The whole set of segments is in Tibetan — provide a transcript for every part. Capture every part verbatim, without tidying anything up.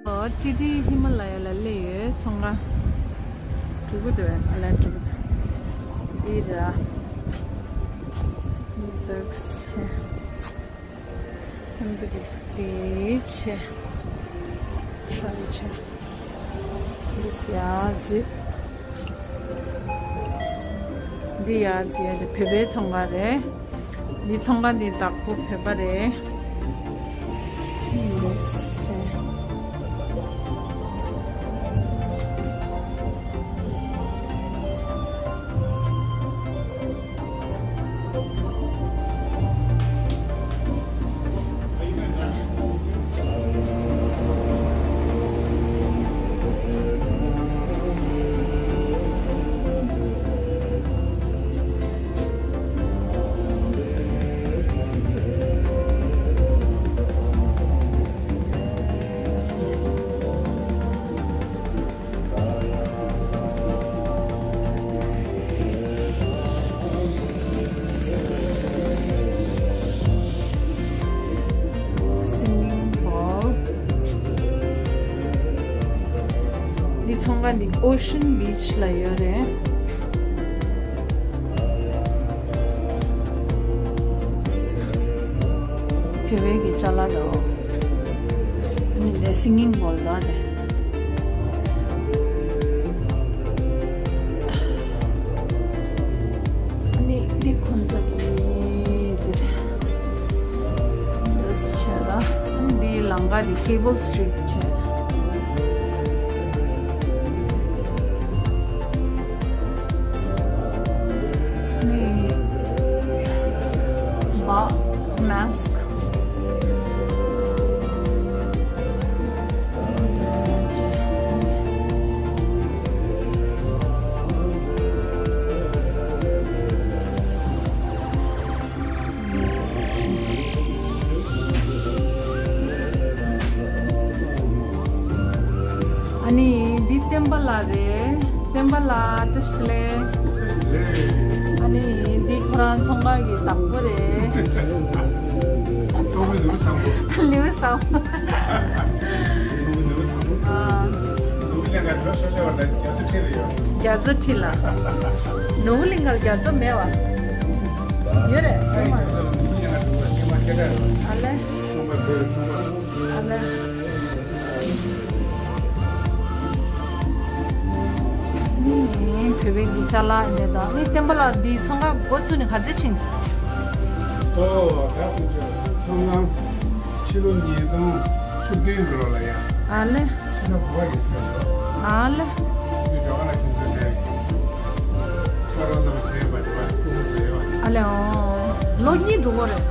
ཨོ། ཊི་ཊི་ཧི་མ་ལ་ཡ་ལ་སླེབས་ཡོད། ཚོང་ཁང་འགྲོ་གི་འདུག་ཨ་ལ་འགྲོ་གི་འདུག་འདི་ར། འདི་ཏོག་ཙམ། ཁོང་ཚོ་གི་དེ་ཆེ། ཧྲ་ཆེ། འདི་ཡ་ཛི། འདི་ཡ་ཛི་ཡ་ཛི་བོད་པའི་ཚོང་ཁང་རེད། འདི་ཚོང་ཁང་འདི་བདག་པོ་བོད་པ་རེད། འདི་ཆེ། Singing bowl. འདི་ཚོང་ཁང་འདི་Ocean Beach ལ་ཡོད་རེད། བོད་པའི་གི་ཅ་ལག་རེད། ཨ་ནི་འདི་singing bowl ལ་རེད། ཨ་ནི་འདི་ཁོང་ཚོ་གི་འདི་རེད། འདི་བྱས་ལ། ཨ་ནི་འདི་ལམ་ཁ་འདི་Cable Street བྱས། ནི་བ། Mask. ཨ་ནི་འདི་བསྟན་པ་ལགས་རེད། བསྟན་པ་ལགས་བཀྲ་ཤིས་བདེ་ལེགས། ཨ་ནི་འདི་ཁོ་རང་ཚོང་ཁང་གི་བདག་པོ་རེད། ཚོང་པའི་ལུས་བཟང་པོ། ལུས་བཟང་པོ། ཚོང་པའི་ལུས་བཟང་པོ། ཨ། ནོར་བུ་གླིང་ག་འགྲོ་ཤོག་ཤོག་བ་དང་རྒྱ་མཚོ་ཁྲི་ལ་ཡོད། རྒྱ་མཚོ་ཁྲི་ལ། ནོར་བུ་གླིང་གར་རྒྱ་མཚོ་མེད་བ། ཡོད་རེད། ཨ་ཡི་རྒྱ་མཚོ་ནོར་བུ་གླིང་ག་འགྲོ་བ་ཤེས་མ་ཁྱེད་ར། ཨ་ལེ། ཚོང་པ་བོད་ཚོང་པ། ཨ་ལེ། ནི་བོད་པའི་གི་ཅ་ལག་འདི་དང་ནི་བསྟན་པ་ལགས་འདི་ཚོང་ཁང་འགོ་བཙུགས་ནས་ག་ཚོད་ཕྱིན། ཨོ་ད་ཁོང་ཚོ་ཚོང་ཁང་ཕྱི་ལོ་ཉིས་སྟོང་བཅུ་བདུན་འདྲ་ལ་ཡ། ཨ་ལེ། ཕྱི་ལོ་དགུ་པ་ཡིན་ཟེར་ལ། ཨ་ལེ། འདི་འདྲ་བ་ལ་ཁྱེད་ཚོ་ནས་ཁྱོད་རང་ནང་བྱས་པ་འདྲ་བ་ཁོ་ཁོ་བཟོས་ཡོད། ཨ་ལེ་ཨོ། ལོ་གཉིས་འགྲོ་གི་རེད།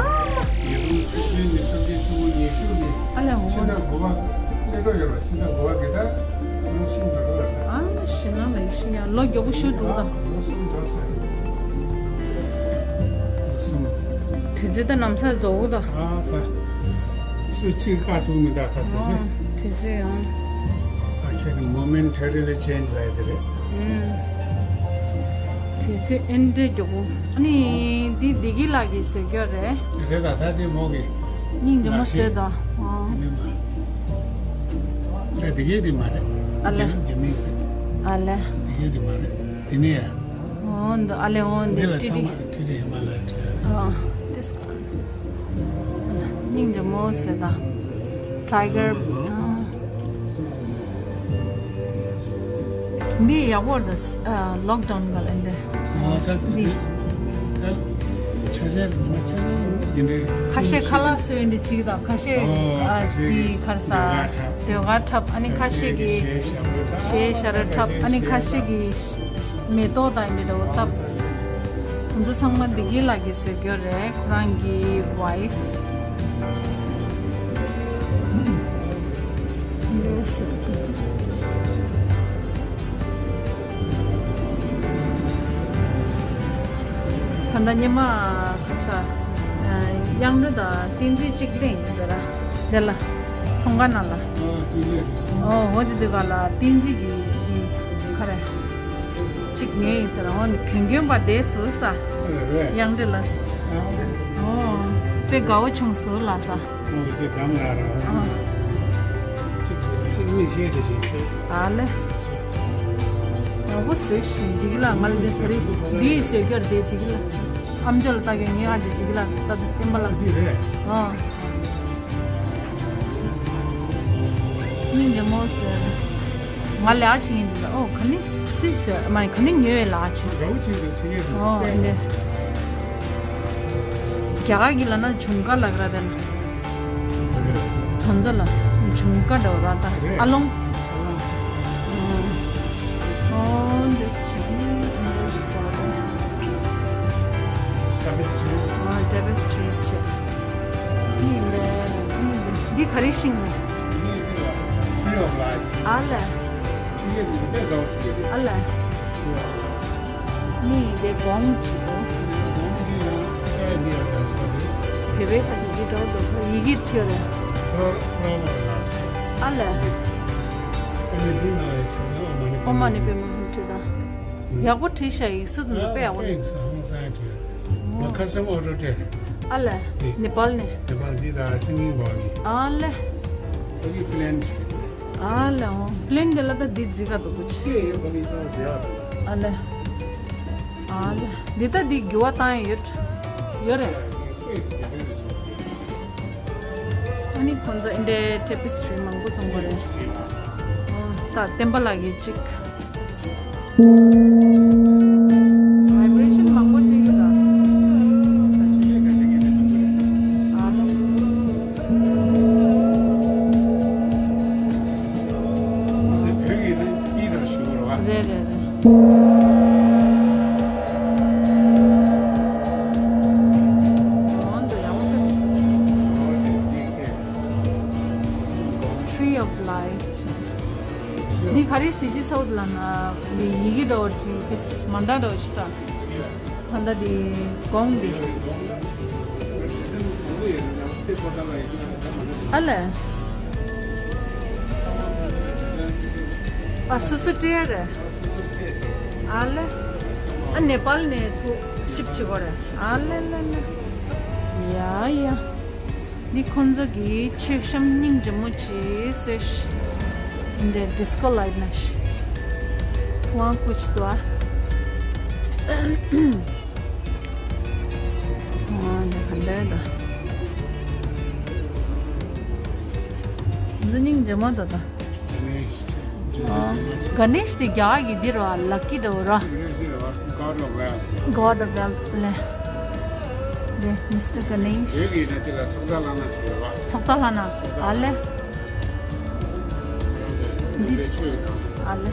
ཨ་ལེ། ཉིས་སྟོང་བཅུ་བདུན་ནས་བཅོ་བརྒྱད་བཅུ་དགུ་ཉི་ཤུ་ནས། ཨ་ལེ་ཨོ། ཕྱི་ཟླ་དགུ་པ་སླེབས་འགྲོ་ཡོད་རེད། ཕྱི་ཟླ་དགུ་པ་གི་ད་ལོ་གསུམ་འགྲོ་འགྲོ་ཡོད་རེད། ཨ་ལེ་ཞེ་ན་མེད་ཤི་ཡ་ལོ་མགྱོགས་པོ་ཞུ་འགྲོ་ད། ལོ་གསུམ་འགྲོ་ཚར། ལོ་གསུམ། དུས་ཚོད་ད་ནམ་ཚར་རྫོགས་འདུག་ཨ་ད། སུ་གཅིག་བཀག་ཐུབ་མི་འདུག་ད་དུས་ཚོད། ཨ་དུས་ཚོད་ཡང་། ཨ་ཁྱེད་ཀྱི་momentarily change ལབ་ཡ་དེ་རེད། ཨུམ། དུས་ཚོད་ཨེ་འདྲའི་མགྱོགས་པོ། ཨ་ནི་འདི་བདེ་སྐྱིད་ལགས་ཀྱིས་བཟོས་རྒྱུ་རེད། རེད་ད་ད་དེ་མོ་གི། སྙིང་རྗེ་མོ་བཟོས་ད། ཨོ། དེ་མིན་མ། ད་བདེ་སྐྱིད་དེ་མ་རེད། ཨ་ལེ། རྒྱ་མི་རེད། ཨ་ལེ། བདེ་སྐྱིད་དེ་མ་རེད། དེ་ནས་ཡ། ཨོ་འདི་ཨ་ལེ་ཨོ་འདི་འདི་ལ་ཏི་ཏི། ཚང་མ་ཏི་ཏི་ཧི་མ་ལ་ཡ་བྲིས། ཨ་དེ་ས། སྙིང་རྗེ་མོ་ཟེར་ད། Tiger། ཨ། འདི་ཡག་པོ་རེད་ད། ལོག་ཌའུན་ག་ལ་འདི། ཨ་ད་འདི། འདི་ད་ཆ་ཆ་ཉི་མ་ཆ་ཆ་འདི་འདྲའི། ཁ་ཤས་ཁ་ལག་བཟོས་འདི་བྱིས་ད་ཁ་ཤས། ཨོ་ཨ་ཁ་ཤས་འདི་ཁར་ས། ཟློས་གར་འཁྲབ། ཨ་ནི་ཁ་ཤས་ཀྱི་གཞས་ཤ་རུ་འཁྲབ། ཨ་ནི་ཁ་ཤས་ཀྱི་མེ་ཏོག་དང་འདི་འདྲ་བོ་བཏབ། ཁོང་ཚོ་ཚང་མ་བདེ་སྐྱིད་ལགས་ཀྱིས་བཟོས་རྒྱུ་རེད། ཁོ་རང་གི་ཝའིཕ། ད་ལྟ་ཉི་མ་ག་ས་གཡང་འབྲུ་དང་བསྟན་འཛིན་གཅིག་ལེན་ཡོད་ར། དེ་ལ་ཚོང་ཁང་ནང་ལ། ཨོ་དེ་དུས་ག་ལ་བསྟན་འཛིན་གྱི་ག་རེ། གཅིག་ཉོས་ཡིན་ཟེར། འོ་ནི་གྱོན་གྱོན་པ་བསྡད་སུ་ས། ཨ་རེད། གཡང་འབྲི་ལ་ས། ཨ། འོ། དཔེ་དགའ་བོ་བྱུང་སུ་ལ་ས། འོ་ཅེ་གམ་ལ་ར། ཨ། ཨ་ལེ། ཡག་པོ་བཟོས་ཤིང་འདི་གི་ལ་ང་ལ་འདི་ཕ་རི་འདི་བཟོས་རྒྱུར་དེ་འདི་གི་ལ་ཨམ་ཅོག་ལ་ལྟ་གི་ངའི་ཨ་ཅེ་འདི་གི་ལ་ལྟ་དུ་བསྟན་པ་ལ། འདི་རེད། ཨ། སྙིང་རྗེ་མོ་ཟེར། ང་ལ་ཨ་ཅེ་ཡིན་འདི་ལ་ཨོ་ག་ནི་སུས་ཟེར་མ་ཡིན་ག་ནི་ཉོས་ཡོད་ལ་ཨ་ཅེ། རྒྱ་བོ་ཅིག་ལ་ཅིག་ཡོད་ཨོ་འདི། རྒྱ་གར་གི་ལ་ན་ཇུམ་ག་ལ་ག་ར་དེ་ལ། དོན་ཚོ་ལ་ཇུམ་ཀ་འདྲ་བོ་ར་ད་རེད། ཨ་ལོང་། ཨ་ལོང་། ཨོ་འདི་ཆེ་འདི་སྟོར། ཊེ་པེ་སི་ཊི་རི། ཨ་ཊེ་པེ་སི་ཊི་རི་ཆེ། འདི་ལས་འདི་ག་རེ་ཤིང་ནི། ཨ་ལ། ཨ་ལ། མི་ཡི་གེ་གོང་ཆེ་དོ། བེ་བེ་ཁ་ཅིག་འདི་འདྲ་འདུག་ཡི་གེ་ཁྲིད་རེད། ཨ་ལས། ཨོཾ་མ་ཎི་པདྨེ་ཧཱུྃ་ཁྲིད་ད། ཡག་པོ་བྲིས་ཤག་ཡིག་གཟུགས་དེ་ཚོ་དཔེ་ཡག་པོ་འདུག་ཁ་སང་ཨོ་ཊོ་ཊེ། ཨ་ལས། ནེ་པཱལ་ནས། ནེ་པཱལ་འདི་ད་སིང་གིང་བོ་ནི། ཨ་ལས། ཨ་ལས་ཨོ། པི་ལེན་དེ་ལ་ད་འདི་རྫི་ག་འདུག་གོ་ཆེ། ཨ་ལས། ཨ་ལས། འདི་ལྟ་འདི་འགྱུར་བ་བཏང་ཡ་ཡོད། ཡོད་རེད། ཨ་ནི་ཁོང་ཚོ་འདི་འདྲའི་ཊེ་པེ་སི་ཊི་རི་མང་པོ་བཙོང་གི་རེད། ཨོ་ད་བསྟན་པ་ལགས་ཀྱིས་གཅིག་ཝའི་བྷི་རེ་ཤན་མང་པོ་སྤྲད་ཀྱི་འདུག་ཨ་ལས། རེད་རེད་རེད། འོན་ཏེ་ཡང་ཏེ། Tree of Life། འདི་ག་རེ་ཟེར་གྱི་སོགས་ལ་ན་འདི་ཡི་གེ་འདྲ་བོ་བྲིས་ཏེ་མ་འདྲ་འདྲ་བོ་ཞིག་དང་། ད་ལྟ་དེ་གོང་དེ། ཨ་ལས། ཨ་སོ་སོ་སྤྲད་ཡ་རེད། ཨ་ལས། ཨ་ནེ་པཱལ་ནས་ཚུར་ཤིབ་བྱེད་དགོས་རེད། ཨ་ལས་ལས་ལས། ཡ་ཡ། འདི་ཁོང་ཚོ་གི་མཆོད་བཤམས་སྙིང་རྗེ་མོ་ཆེ་སོས། འདི་ཌི་སི་ཀོ་ལའིཊ་ནང་ཞིག་ཝང་ཀུ་ཆི་དུ་ཨ། ཨ་འདི་ག་འདྲ་ད། འདི་སྙིང་རྗེ་མོ་ད་ད། ག་ནེཤ་དེ་རྒྱ་གར་གྱི་འདི་ར་ལ་ཀི་འདྲ་བོ་ར། God of Wealth ལས། དེ་མི་སི་ཊར་ག་ནེཤ། བོད་ཀྱི་ནང་དེ་ལ་ཚོགས་བདག་བླ་ན་ཟེར་བ། ཚོགས་བདག་བླ་ན། ཨ་ལས། འདི་བེད་སྤྱོད་ཡོད་དང་། ཨ་ལས།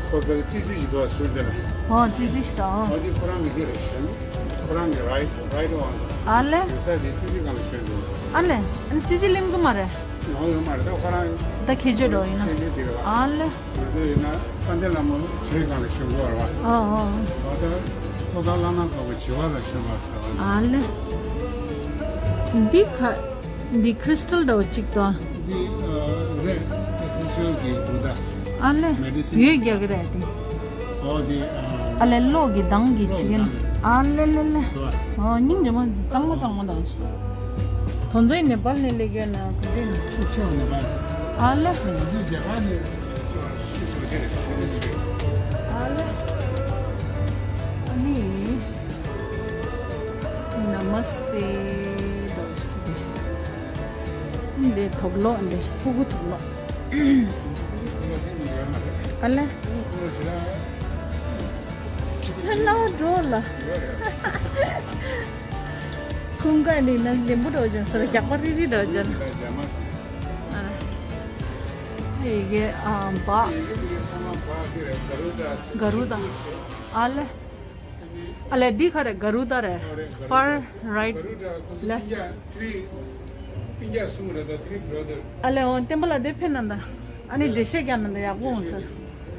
ཁོ་ག་ལ་ཙི་ཙི་ཞིག་འདུག་ཟུར་དེ་ལ། ཨོ་ཙི་ཙི་ཞིག་དང་། ཨོ་དེ་ཁོ་རང་གི་འདི་རེད་ཤན། ཁོ་རང་གི་རའིཊ་རའིཊ་ཝང་། ཨ་ལས། ཡོད་ས་དེ་ཙི་ཙི་སྒང་ལ་ཤན་འདུག་ཨ་ལས། ཨ་ནི་ཙི་ཙི་ལེན་གི་མ་རེད། ནོར་ཡོད་མ་རེད། ད་ཁོ་རང་ད་ཁྱད་ཆོས་འགྲོ་ཡིན་ན། ཁྱད་ཆོས་དེ་རེད་བ། ཨ་ལེ། ང་ཚོ་ཡིན་ན་དཔལ་ལྡན་ལྷ་མོ་བྲེ་སྒང་ལ་བཞུགས་ཀྱི་ཡོད་རེད་བ། ཨོ་ཨོ། ད་ལྟ་ཚོགས་བདག་བླ་ན་མཁའ་བོ་བྱེ་བ་ལ་བཞུགས་པ་ཟེར་བ་ནི། ཨ་ལེ། འདི་ཁ་འདི་ཁྲི་སི་ཊལ་འདྲ་བོ་གཅིག་དང་། འདི་ཨ་རེད། ཁྲི་སི་ཊལ་གྱི་འདུག་ད། ཨ་ལེ། མེ་ཌི་སིན། ཡོད་རྒྱག་གི་རེད་དེ། ཨོ་དེ་ཨ། ཨ་ལེ་གློག་གི་མདངས་ཀྱི་བྱེད་མཁན། ཨ་ལེ་ལེ་ལེ། ཨོ་སྙིང་རྗེ་མོ་གཙང་མ་གཙང་མ་དང་། དོན་ཚན་ནེ་པཱལ་ནས་སླེབས་ཡོད་ན་ག་འདྲ་ཡིན། ཕྱུག་ཕྱུག་ནེ་པཱལ། ཨ་ལེ། ང་ཚོའི་རྒྱ་གར་ནས་ཕྱུག་ཕྱུག་རྒྱ་རེད། ཨ་ལེ། ཨ་ནི། ན་མ་སྟེ། འདི་དོག་ལོ་འདི་ཕྲུ་གུ་དོག་ལོ། ཨ་ལེ། ལ་འགྲོ་ལ། ཁུངས་སྐར་འདི་ན་ལེན་པོ་འགྲོ་ཅན་སོ་རྒྱག་པ་རི་རི་འགྲོ་ཅན། ཨ་ལེ། ཡི་གེ་ཨ་བ། ག་རུ་ད། ཨ་ལེ། ཨ་ལེ་འདི་ག་རེ་ག་རུ་ད་རེད། Far right left. ཨ་ལེ་འོ་བསྟན་པ་ལ་དེ་ཕེབས་ན་ད། ཨ་ནི་འགྲེལ་བཤད་རྒྱག་ན་ད་ཡག་པོ་འོང་ས། འགྲེལ་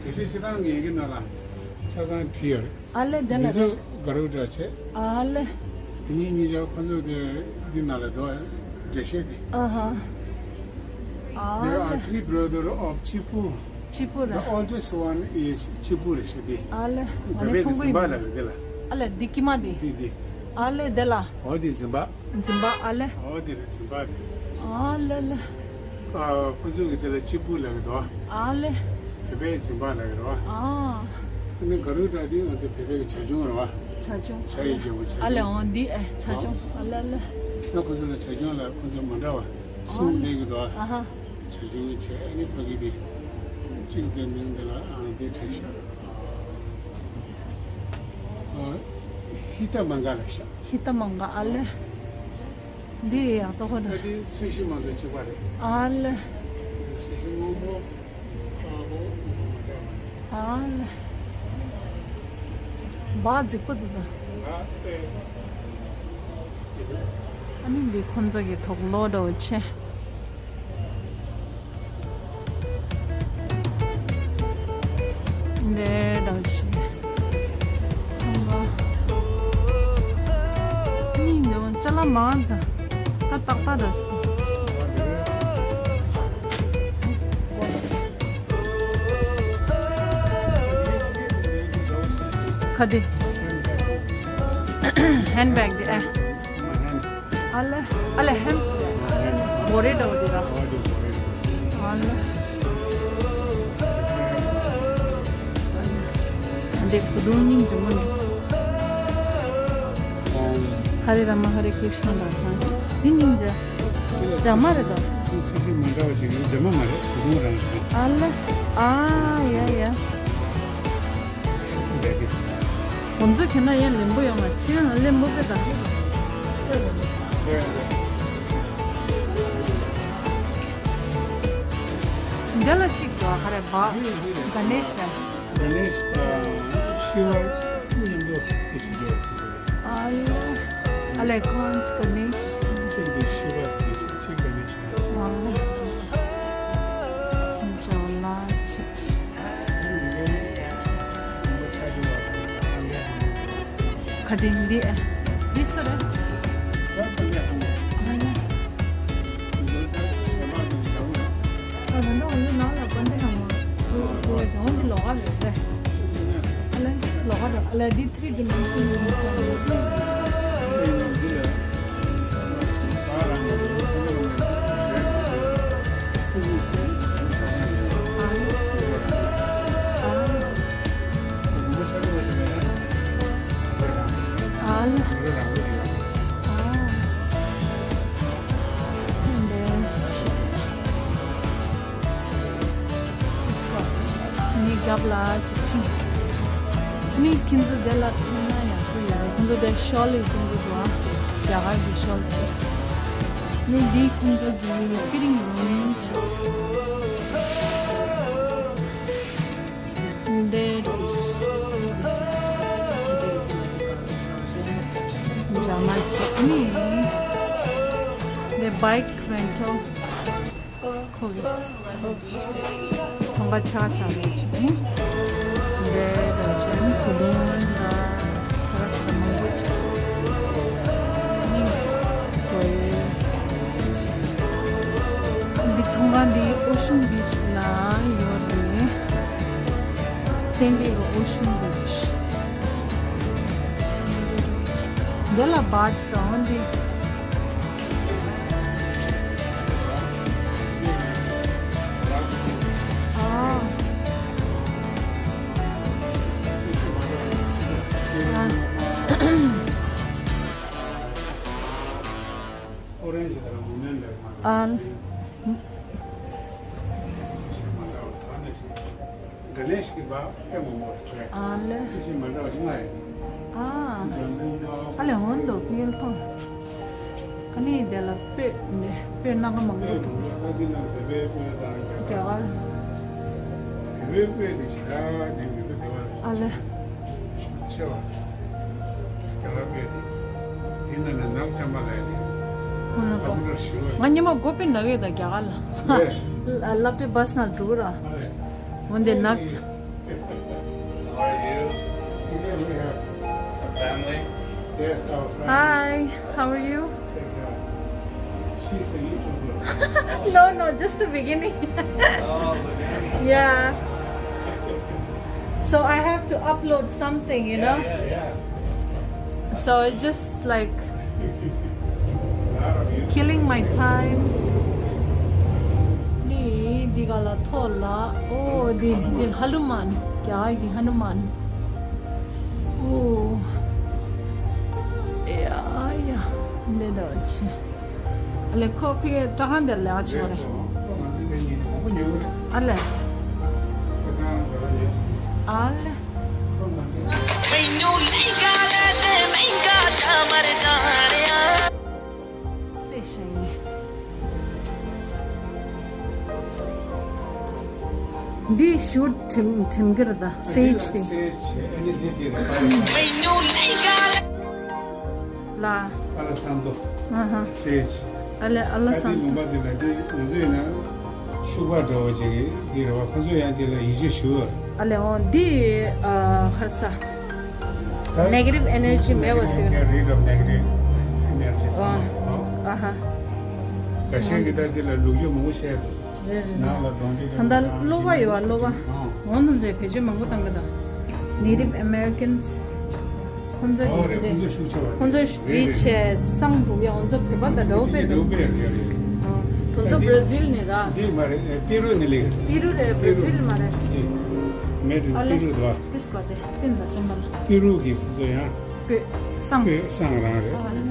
བཤད་ཅི་ཐང་ངེད་ཀྱི་ནང་ལ་ཆ་ཚང་བྲིས་ཡོད་རེད། ཨ་ལེ་དེ་ན་འདི་ཚོ་རེད། ག་རུ་ད་བྱས། ཨ་ལེ། དེ་ཉིད་གཉིས་ཆ་ཁོ་ཚོ་དེ་འདི་ནང་ལ་འདུག་འགྲེལ་བཤད་དེ། ཨ་ཧ། There are three brother of Chipu. ཆི་པུ་ར། The oldest one is Chipu རེད་ཤག་དེ། ཨ་ལེ། ཨ་ལེ་བེ་བེ་ཕུང་པོ་འཛིན་པ་ལ་རེད་དེ་ལ། ཨ་ལེ་འདི་ཀི་མ་དེ། དེ་དེ། ཨ་ལེ་དེ་ལ། འོ་དེ་འཛིན་པ། འཛིན་པ་ཨ་ལེ། འོ་དེ་རེད་འཛིན་པ་དེ། ཨ་ལེ་ལེ། ཨ། ཁོ་ཚོ་གི་དེ་ལ་གཅིག་པུ་ལབ་ཀྱི་འདུག་ཨ་ལེ། བོད་པའི་འཛིན་པ་ལབ་ཀྱི་རེད་བ། ཨ། ཨ་ནི་ག་རུ་ཏྲ་དེ་ང་ཚོ་བོད་པའི་གི་བྱ་ཁྱུང་རེད་བ། བྱ་ཁྱུང་། བྱ་ཡི་རྒྱལ་པོ་བྱ་ཁྱུང་། ཨ་ལེ། འོ་འདི་ཨེ་བྱ་ཁྱུང་། ཨ་ལེ་ཨ་ལེ། ད་ཁོ་ཚོ་ལ་བྱ་ཁྱུང་ལ་ཁོ་ཚོ་མ་འདྲ་བ་གསུམ་ལབ་ཀྱི་འདུག་ཨ། ཨ་ཧ། བྱ་ཁྱུང་བྱས། ཨ་ནི་ཕ་གི་དེ་གཅིག་དེ་མིང་དེ་ལ་ཨ་དེ་བྲིས་ཤག་ཨ། ཧི་ཏ་མང་ག་ལབ་ཤག་ཧི་ཏ་མང་ག། ཨ་ལེ། འདི་ཡག་ཏོག་ཧོ་ད། ཨ་དེ་ཚོས་གཞི་མང་ག་གཅིག་པ་རེད། ཨ་ལེ། ཚོས་གཞི་སྔོན་པོ། ཨ་ལེ། བ་རྫིག་པོ་འདུག་ད། ཨ་ནི་འདི་ཁོང་ཚོ་གི་དོག་ལོ་འདྲ་བོ་ཆེ། འདི་འདྲ་བོ་ཆེ། ཚང་མ། ཨ་ནི་འདི་བོ་ཅ་ལག་མང་ད། ད་ཏག་ཏག་འདྲ་སོང་། ག་དེ། ཧན་བེག་དེ་ཨ། ཨ་ལེ། ཨ་ལེ་ཧན། བོ་རེ་འདྲ་བོ་དེ་ར། ཨ་ལེ། འདི་བུ་དུང་སྙིང་རྗེ་མོ་འདུག་ཧ་རེ་ར་མ་ཧ་རེ་ཀྲིཤ་ན་ལ་ཁང་། འདི་སྙིང་རྗེ། རྒྱ་མ་རེད་ད། སུ་སུ་མ་འདྲ་བ་ཞིག་ཡིན། རྒྱ་མ་མ་རེད། བུ་དུང་རང་རེད། ཨ་ལེ། ཨ་ཡ་ཡ། འདི་གི། ང་ཚོ་ཁྱེད་ན་ཡང་ལེན་པོ་ཡོང་ང་ཆེ་ན་ལེན་པོ་པེ་ད། འདི་ལ་གཅིག་འགྲོ་ཧ་རེ་བ། ག་ནེ་ཤ། ག་ནེ་ཤ་དང་ཤི་བ་མཉམ་དུ་དེ་ཆ་འགྲོ། ཨ་ལེ། ཨ་ལེ་ཁོང་ག་ནེ་ཤ། གཅིག་དེ་ཤི་བ་དེ་ཆ་གཅིག་ག་ནེ་ཤ། ཨ་ལེ། ཁྱེད་ཅག་ལ་ཆེ། ག་དེ་འདི་ཨེ། འདི་སུ་རེད། ཨ་ཡ། ཨ་ནི་འོ་ནི་ནང་ལ་བཀོན་ཏེ་ནང་ལ། འོ་འདི་ལོགས་ཀ་རེད་པས། ཨ་ལེ་འདི་ལོགས་ཀ་རེད། ཨ་ལེ་འདི་three dimension ཡིན་ས་རེད། ནི་རྒྱབ་ལ་ཅིག་ཕྱིན། ནི་ཁྱེད་ཚོ་དེ་ལ་ཐུག་ན་ཡག་པོ་ཡོད་རེད། ཁྱེད་ཚོ་དེ་ཤོལ་ལས་བཟུང་གི་འདུག་ཨ། རྒྱ་གར་གྱི་ཤོལ་ཅིག་ནི་འདི་ཁྱེད་ཚོ་གི་fitting room ཅིག་འདི་རྒྱ་མ་ཅིག་ནི་འདི་bike rental ཁོ་གི་ཚོང་པ་ཆ་ཆ་ནས་ཅིག་ནི་འདི་འདྲ་ཅིག་ནི་དུ་ལུང་ལ་ཚ་ར་ཚ་མང་པོ་ཅིག་ནི་ཁོ་ཡི་འདི་ཚོང་པ་འདི་Ocean Beach ལ་ཡོད་རེད། San Diego Ocean Beach འདི་ལ་barge དང་འདི། ཨ། ཨ། ག་ནས་ཤིག་པ་ཨེ་མོ་མོ་རེད། ཨ་ལེ། སུ་ཞིག་མ་འདྲ་བ་ཞིག་ང་ཡིན། ཨ། འཇམ་པོ་ཡིན་ན། ཨ་ལེ་འོན་ཏོ་ཕིལ་ཐོང་། ཨ་ནི་དེ་ལ་སྤོས་ནས་སྤོས་སྣ་ཁ་མང་པོ་འདུག་སྤོས་མང་པོ་ཨ་ཟི་ན་བེ་བེ་སྤོས་དང་རྒྱ་གར། བེ་བེ་སྤོས་དེ་ཞིག་ད་དེ་མི་འདུག་དེ་བ་ལ། ཨ་ལེ། ཆེ་བ། རྒྱ་གར་སྤོས་དེ། དེ་ན་ན་ནག་ཅམ་པ་ལ་ཡ་དེ། ང་ཉི་མ་དགོས་པའི་ནག་ཡོད་ད་རྒྱ་གར་ལ། ལ་ལབ་ཏེ་བ་སི་ན་འགྲོ་ར། འོན་ཏེ་ནག How are you? We have some family. Yes, our friend. Hi, how are you? Check it out. She's a YouTuber. No, no, just the beginning. Oh, the beginning. Yeah. So I have to upload something, you know? Yeah, yeah, yeah. So it's just like killing my time. འདི་ག་ལ་ཐོག་ལ། ཨོ་འདི་འདི་ཧ་ནུ་མན། རྒྱ་གི་ཧ་ནུ་མན། ཨོ་ཡ་ཡ། འདི་འདྲ་བ་ཆེ། ཨ་ལེ་ཁོ་ཕི་ཏྲ་ཧན་དེ་ལ་ཆེ་བ་རེད། ཨ་ལེ། ཨ་ལེ། སེ་ཤ་ཡིན། འདི་ཞུ་ཁྲིམས་ཁྲིམས་གིར་ད་སེ་ཇི་དེ། སེ་ཇི་ཨ་ནི་འདི་འདི་རེད། ལ། ཨ་ལ་སན་དོ། ཨ་ཧ། སེ་ཇི། ཨ་ལེ་ཨ་ལ་ཨ་འདི་སན་ལུང་དོ། པ་འདི་ལ་འདི་ང་ཚོ་ཡིན་ན་ཤུག་པ་འདྲ་བོ་ཅིག་གི་འདི་རེད་བ། ཁོ་ཚོ་ཡང་འདི་ལ་ཡིད་ཆེས་ཞུ་བ། ཨ་ལེ་འོ་འདི་ཨ་ཁ་ས་ད་negative energy མེད་པ་ཟེར། Get rid of negative energy ཚང་མ། ཨ་ཧ། འགའ་ཤས་ཀྱིས་ད་འདི་ལ་ལུག་རྒྱུ་མང་པོ་བཤད་འདུག་རེད་རེད། ནང་ལ་གདོང་འདྲེ་ད་ལྟ་གློ་བ་ཡོད་པ། གློ་བ། ཨང་། འོ་ནང་ཚོས་བེད་སྤྱོད་མང་པོ་བཏང་གི་ད། Native Americans ཁོང་ཚོ་ཨོ་རེད། འདི་ཁོང་ཚོ་ཤུགས་ཆེ་བ་རེད། ཁོང་ཚོ་རེད་རེད། ཡིད་ཆེས་སང་འདུག་ཡ། ཁོང་ཚོ་བོད་པ་དང་འདྲ་བོ་དཔེ་འདྲ་བོ་འདུག་དཔེ་རེད་རེད། ཨང་། ཁོང་ཚོ་འདི་བྷར་ཛིལ་ནས་ད། འདི་མ་རེད། ཨེ་པི་རུ་ནས་ལེགས། པི་རུ་རེད། པི་རུ། བྷར་ཛིལ་མ་རེད། ཨེ་མེད་ཨ་ལེ། པི་རུ་དོ། ཏིས་གོ་དེ་ཏིན་ད་ཏིན་པ་ལ། པི་རུ་གི་ཁོང་ཚོ་ཡང་བོད་སང་། བོད་སང་རང་རེད། ཨ་ལེ།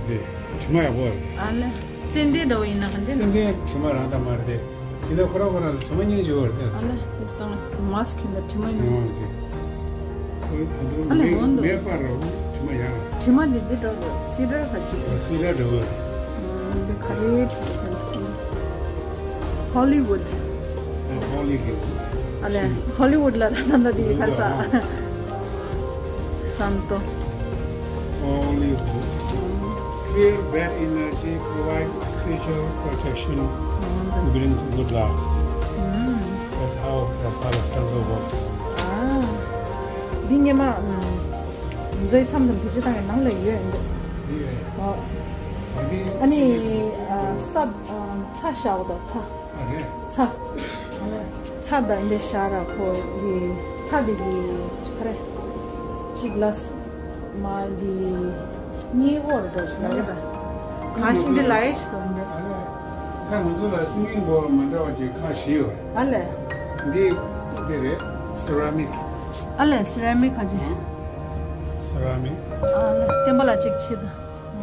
འདི་དྲི་མ་ཡག་པོ་རེད། ཨ་ལེ། ཙན་དན་འདྲ་བོ་ཡིན་ན་ག་འདྲ། ཙན་དན་དྲི་མ་རང་ད་མ་རེད་དེ། དེ་ལ་ཁོ་རང་ཁོ་རང་ལ་དྲི་མ་སྙིང་རྗེ་བོ་རེད། ཨ་ལེ། དེ་དང་མཱ་སི་ཁི་ལ་དྲི་མ་ཡིན། ཨོ་དེ། ཁོའི་ད་དུང་ཨ་ལེ། མེ་འོན་ཏོ། མེ་སྤར་རོ་དྲི་མ་ཡག་དྲི་མ་འདི་འདི་འདྲ་བོ་སི་ཌར་ག་ཅིག་ཨོ་སི་ཌར་འདྲ་བོ། འདི་ག་རེ་བྲིས་ཧོ་ལི་ཝུད། ཨ་ཧོ་ལི་གི། ཨ་ལེ། ཧོ་ལི་ཝུད་ལ་ད་ད་འདི་ག་ས། Santo. Holy book. Clear bad energy, provide spiritual protection, brings good luck. That's how the Palo Santo works. ཨ། འདི་ཉི་མ་ཨམ། མཛོད་མཚམས་དང་བེད་སྤྱོད་བཏང་ཡ་ནང་ལ་ཡོད་འདུག་ཡོད། ཨོ། ཨ་ནི་ཨ་ས་ཨ་ཚྭ་བཞག་འདུག་ཚྭ། ཨ་རེད། ཚྭ། ཚྭ་དང་འདི་ཤ་ར་ཁོ་འདི་ཚྭ་འདི་གི་ཁ་རེ་གཅིག་ལ་མ་འདི་གཉིས་འོར་འགྲོ་ཞིག་ལ་རེད་པ། གང་ཞིག་འདི་ལ་ཡེ་ཞིག་དང་འདི། ཨ་ལས། ད་ང་ཚོ་ལ་སིང་གིང་བོལ་མ་འདྲ་བ་ཅིག་ཁ་བཞི་ཡོད་རེད། ཨ་ལས། འདི་འདི་རེད། སེ་ར་མིག་ཨ་ལས་སེ་ར་མིག་ཁ་ཅིག་སེ་ར་མིག་ཨ་ལས་བསྟན་པ་ལ་གཅིག་ཕྱིས་ད།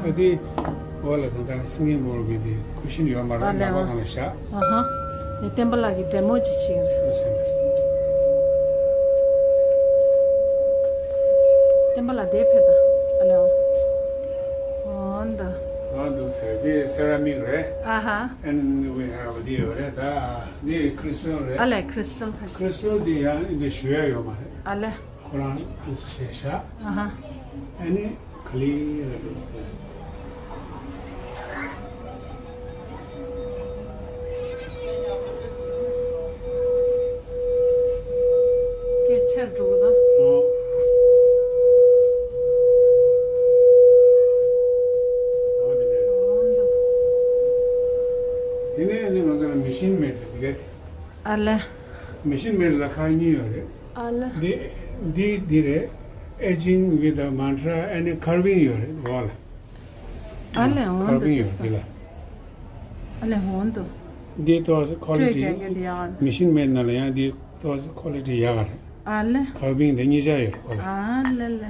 ཨ་དེ་འོག་ལ་ད་ལྟ་སིང་གིང་བོལ་གྱི་དེ་ཁུ་ཤིན་ཡོད་མ་རེད། ཨ་ལས། ནག་པ་སྒང་ལ་བཞག་ཨ་ཧ། དེ་བསྟན་པ་ལགས་ཀྱི་ཌེ་མོ་ཅིག་བྱེད་ཀྱི་རེད། བསྟན་པ་ལགས་དེ་ཕེབས་ད། ཨ་ལས། འོ་འདི། འོ་འདུག་ཟེར། དེ་སེ་ར་མིག་རེད། ཨ་ཧ། And we have དེ་ཡོད་རེད། ད་དེ་ཁྲི་སི་ཊལ་རེད། ཨ་ལས་ཁྲི་སི་ཊལ་ཁ་ཅིག་ཁྲི་སི་ཊལ་དེ་ཡང་འདི་ཞུ་ཡ་ཡོད་མ་རེད། ཨ་ལས། ཁོ་རང་ཞེས་བཞག་ཨ་ཧ། ཨ་ནི་ག་ལེ་ལ་འགྲོ་དགོས། སྐད་ཆར་འགྲོ་གི་ད། ཨོ། ཨོ་དེ་ནས། ཨོ་འདུག་དེ་ནས་ཨ་ནི་ང་ཚོ་ལ་མེ་ཤིན་མེཌ་དེ་ག་རེད། ཨ་ལས། མེ་ཤིན་མེཌ་ལ་ཁག་གཉིས་ཡོད་རེད། ཨ་ལས། འདི་འདི་འདི་རེད། Etching with the mantra and carving ཡོད་རེད་འོག་ལ། ཨ་ལས་འོང་དུ། Carving ཡོད་འདི་ལ། ཨ་ལས་འོང་དུ། འདི་ཏོག་ཙམ་ཁོ་ལི་ཊི། སྤྲོས་རྒྱག་གི་འདི་ཡག་རེད། མེ་ཤིན་མེཌ་ནང་ལ་ཡང་འདི་ཏོག་ཙམ་ཁོ་ལི་ཊི་ཡག་རེད། ཨ་ལས། Carving དེ་གཉིས་ཆ་ཡོད་རེད་ཁོ་ལ། ཨ་ལས་ལས།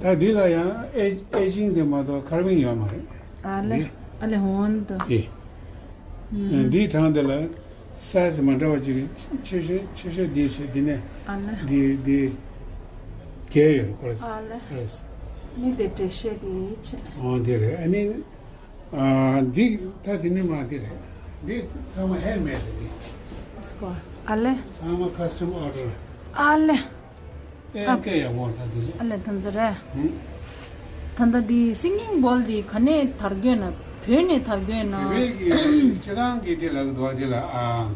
ཨ་ད་འདི་ལ་ཡང་ཨེ་ཨེ་ཅིང་དེ་མ་གཏོགས་ཁར་ཝིང་ཡོད་མ་རེད། ཨ་ལས། འདི། ཨ་ལས་འོང་དུ། འདི། ཨུམ། འདིའི་གྲངས་དེ་ལ་སའི་ཛི་མ་འདྲ་བ་ཅིག་ཆེ་ཤོས་ཆེ་ཤོས་འདི་བྱས་འདི་ནས། ཨ་ལས། འདི་འདི་བརྒྱད་ཡོད་རེད་ཁོ་ལ། ཨ་ལས། སའི་ཛི། ནི་དེ་འགྲེལ་བཤད་དེ་བྱས། འོ་འདི་རེད། ཨ་ནི། ཨ། འདི་ད་དེ་ནི་མ་འདི་རེད། འདི་ཚང་མ་ཧེན་མེད་རེད་འདི། སྐོར། ཨ་ལས། ཚང་མ་ཁ་སི་ཊམ་ཨོར་ཌར། ཨ་ལས། ཨེ་ཨ། སྐད་ཡག་པོ་ད་འདི་ཚོ། ཨ་ལས་ད་འདི་རེད། ཧུམ། ད་ལྟ་འདི་སིང་གིང་བོལ་འདི་ག་ནས་དར་རྒྱུ་ན། བོད་ནས་དར་རྒྱུ་ན། བོད་ཀྱི་སྤྱི་བཏང་གི་འདི་ལ་གི་འདུག་བ་འདི་ལ་ཨ།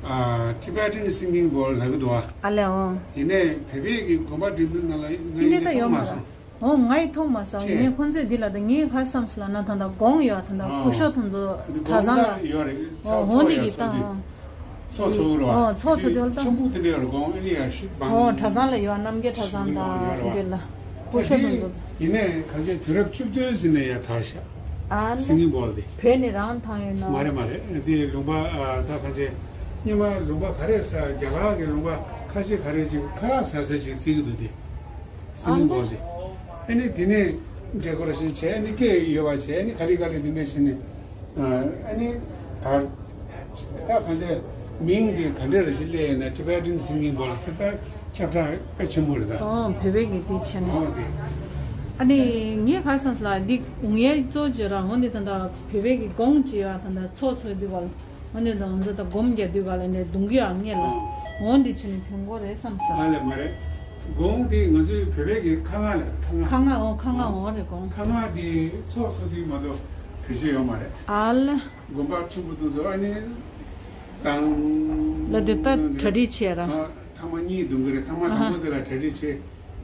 ཨ། Tibetan singing bowl ལ་གི་འདུག་བ། ཨ་ལས་འོང་། ཡིན་ནའི་བོད་པའི་གི་དགོན་པ་འགྲིམ་འགྲུལ་ནང་ལ་ང་ཡིན་ནའི་ད་ཡོད་མ་སོང་། འོ་ང་ཡི་མཐོང་མ་སོང་། ངས་ཁོང་ཚོས་འདི་ལ་ད་ངས་ག་བསམ་སོང་ལབ་ན་ད་ལྟ་དགོང་ཡོད་ད་ལྟ་སྐུ་ཞབས་དེ་ཚོ་གྲྭ་ཚང་ལ། ཡོད་རེད། འོ་འོ་འདི་གི་ད་འོ། ཚོགས་ཚོགས་རུ་བ། འོ་ཚོགས་ཚོགས་དེ་ལ་ད། ཆུ་འབུ་དེ་འདྲ་ཡོད་རེད་དགོང་ཨེ་ལི་ཡ་ཤུད་བང་། འོ་གྲྭ་ཚང་ལ་ཡོད། རྣམ་རྒྱལ་གྲྭ་ཚང་དང་དེ་འདྲ་ལ་སྐུ་ཞབས་དེ་ཚོ། ཡིན་ནའི་གང་ཅི་དུས་རབས་བཅུ་བདུན་ཟིན་ནས་ཡ་དར་ཤག་ཨ་ལ། སིང་གིང་བོལ་དེ། བོད་ནས་རང་ཐང་ཡོད་ན། མ་རེད་མ་རེད། དེ་ལུང་པ་ད་གང་ཅི། སྔོན་མ་ལུང་པ་ག་རེ་ཟ། རྒྱ་གར་གྱི་ལུང་པ་ཁ་ཤས་ག་རེ་ཅིག་ཁ་ལག་ཟ་ས་ཅིག་བརྩི་གི་འདུག་སྟེ། སིམ་མིང་པུལ་དེ། ཨ་ནི་དེ་ནས་ཌེ་ཀོ་རེ་ཤན་བྱས། ཨ་ནི་སྐད་ཡོད་པ་བྱས། ཨ་ནི་ག་ལེ་ག་ལེ་དེ་འདྲ་བྱས་ནས། ཨ་ནི་ད་ད་གང་ཅི་མིང་དེ་ག་འདྲ་རེ་ཞིག་སླེབས་ཡོད་ན། Tibetan Singing Bowl ཟེར། ད་ཁྱབ་བསྒྲགས་དཔེ་ཆེན་པོ་རེད་ད། ཨོ་བོད་པའི་གི་དེ་བྱས་ནས། ཨོ་དེ། ཨ་ནི་ངས་ག་སོང་ལ་འདི་འུང་ཡས་གཙོ་བྱས་ར། འོན་ཏེ་ད་ལྟ་བོད་པའི་གི་གོང་ཅི་ཡ་ད་ལྟ་ཚོགས་ཚོགས་དུས་ག་ལ། འོ་ནས་ད་ང་ཚོ་ད་སྒོམ་རྒྱག་དུས་ག་ལ་ནས་གདུང་རྒྱུ་ཡང་ངེས་ལ། འོ་འདི་ཕྱིན་ནས་ཕན་གོ་རེད་བསམ་ས། ཨ་ལས་མ་རེད། སྒོམ་འདི་ང་ཚོའི་བོད་པའི་གི་ཁ་ངག་ལ། ཁ་ངག་ཁ་ངག་འོ་ཁ་ངག་འོ་རེད། སྒོམ་ཁ་ངག་འདི་ཚོགས་སུ་དུས་མ་གཏོགས་བེད་སྤྱོད་ཡོད་མ་རེད། ཨ་ལས། དགོན་པ་ཆེན་པོ་དུ་ཚོ་ཨ་ནི་དང་། ལ་དེ་ད་གྲ་སྒྲིག་བྱས་ར། ཨ་ཐ་མ་གཉིས་གདུང་གི་རེད། ཐ་མ་དང་པོ་དེ་ལ་གྲ་སྒྲིག་བྱས།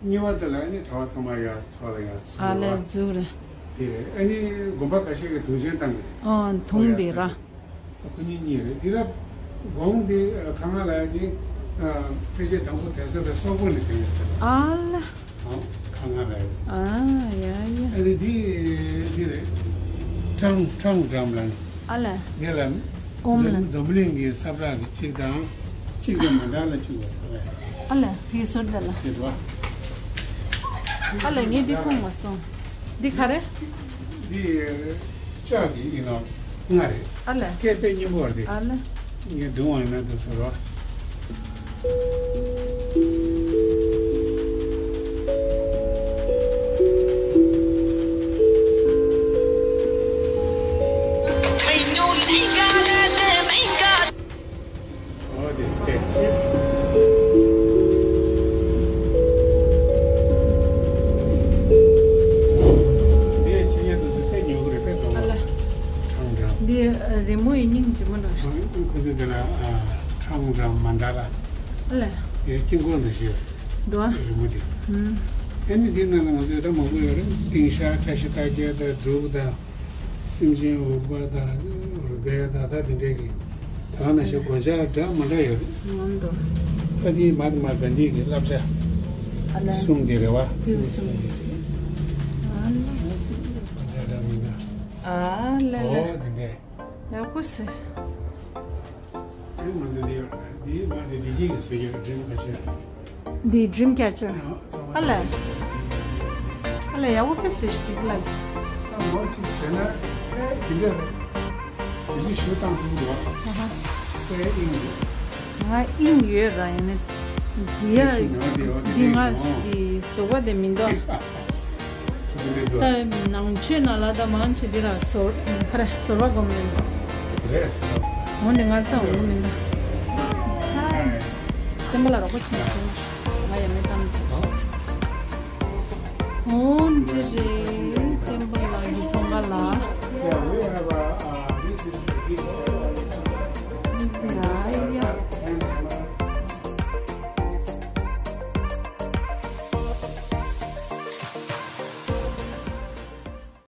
གཉིས་པ་དེ་ལ་ཨ་ནི་གྲྭ་པ་ཚང་མ་ཡར་ཚོགས་ལ་ཡར་ཚོགས། ཨ་ལས་ར་འཛུགས་རེད། དེ་རེད། ཨ་ནི་དགོན་པ་ཁ་ཤས་ཀྱི་དུང་ཆེན་བཏང་གི་རེད། ཨོ་དུང་དེ་ར། ཁོ་གཉིས་གཉིས་རེད། དེ་ལ་སྒོམ་དེ་ཁ་ངག་ལ་ཡ་དེ་ཕལ་ཆེར་དང་པོ་དེང་སང་དེ་སོག་པོ་ནས་བྱུང་ཡོད་ཟེར། ཨ་ལ། ཨོ་ཁ་ངག་ལ་ཡ། ཨ་ཡ་ཡ། ཨ་ནི་དེ་དེ་རེད། ཀྲང་ཀྲང་འགྲམ་ལ། ཨ་ལ། དེ་ལ་ཨོམ་ལ། འཛམ་འཛམ་གླིང་གི་ས་བཀྲ་གི་གཅིག་དང་གཅིག་དང་མ་འདྲ་ལ་གཅིག་ཡོད་རེད། ཨ་ལ་ཕི་སོར་ད་ལ། དེ་རེད་བ། ཨ་ལ་ངས་འདི་མཐོང་མ་སོང་། འདི་ག་རེ། འདི་ལྕགས་ཀྱི་ཡིན་ནོ། ལྔ་རེད། ཨ་ལ། སྐད་དཔེ་སྙན་པོ་རེད། ཨ་ལ། ངས་བརྡུང་བ་ཡིན་ན་འདུག་ཟེར་རོ། ཨོ་དེ་དེ། འདི་ཆེ་ཉེ་དུ་སུ་དེ་ཉོ་གི་རེད་པས། གདོང་ཨ་ལ། ཁྲང་འདྲ། འདི་རི་མོ་ཡི་སྙིང་རྗེ་མོ་འདྲ། ཁོ་ཚོས་དེ་ལ་ཁྲང་འདྲ་མ་འདྲ་ལ། ཨ་ལ། དེ་དཀྱིལ་འཁོར་འདྲ་ཞིག་ཡོད། འདུག་ཨ། རི་མོ་དེ། ཨུམ། ཨ་ནི་དེའི་ནང་ལ་ང་ཚོས་ད་མང་པོ་ཡོད་རེད། ཏིང་ཤག་བཀྲ་ཤིས་རྟགས་བརྒྱད་དང་འབྲུག་དང་། སེམས་ཅན་འོད་འབར་དང་རུས་སྦལ་དང་། ད་དེ་འདྲའི་གི་ད་ག་ནང་བཞིན་སྒོ་ལྕགས་འདྲ་མ་འདྲ་ཡོད་རེད། ང་འདུག་ད་དེའི་མ་མ་ག་འདི་གི་བསླབ་བྱ་ཨ་ལ། གསུམ་དེ་རེད་བ། དེ་གསུམ་དེ་རེད། ཨ་ལ། སྒོ་ལྕགས་འདྲ་མི་འདྲ། ཨ་ལ་ལ། ཨོ་དེ་འདྲའི། ཡག་པོ་ཟེར། ཨེ་ང་ཚོ་འདི་འདི་ང་ཚོ་འདི་གཅིག་གི་བཟོ་རྒྱུ་Dreamcatcher། འདི་Dreamcatcher། ཨ་ལ། ཨ་ལ་ཡག་པོ་དཔེ་བཟོས་ཤིག་འདུག་ལ། ད་མོ་གཅིག་བཟོས་ན་ཨེ་འདི་འདྲ་རེད། དེ་གཅིག་ཞུ་སྟངས་འདུག་ལ། ཨ་ཧ། ཨེ་ཨིན་འདུག་ང་ཨིན་ཡོད་ར། ཡིན་ན་འདི་ཡ་ཤི་ནོ་འདི་འོ་འདི་འདི་ང་འདི་འོ་འདི་བཟོ་བ་དེ་མི་འདུག་འདི་འདི་འདུག་ད་ནང་ཆོས་ནང་ལ་ད་མང་ཆེ་འདི་ར་ཟོར་ཁ་ར་ཟོར་བ་སྒོམ་ཡོད་འདུག་རེད་ཟེར། འོ་འདི་ང་ཚང་འོ་མི་འདུག་བསྟན་པ་ལ་རོགས་པ་བྱེད་ཟེར་ན་ང་ཡ་མེད་ཙམ་འདུག་འོ་འདི་རེད། བསྟན་པ་ལགས་ཀྱི་ཚོང་ཁང་ལ། Yeah, we have a, uh, this is the big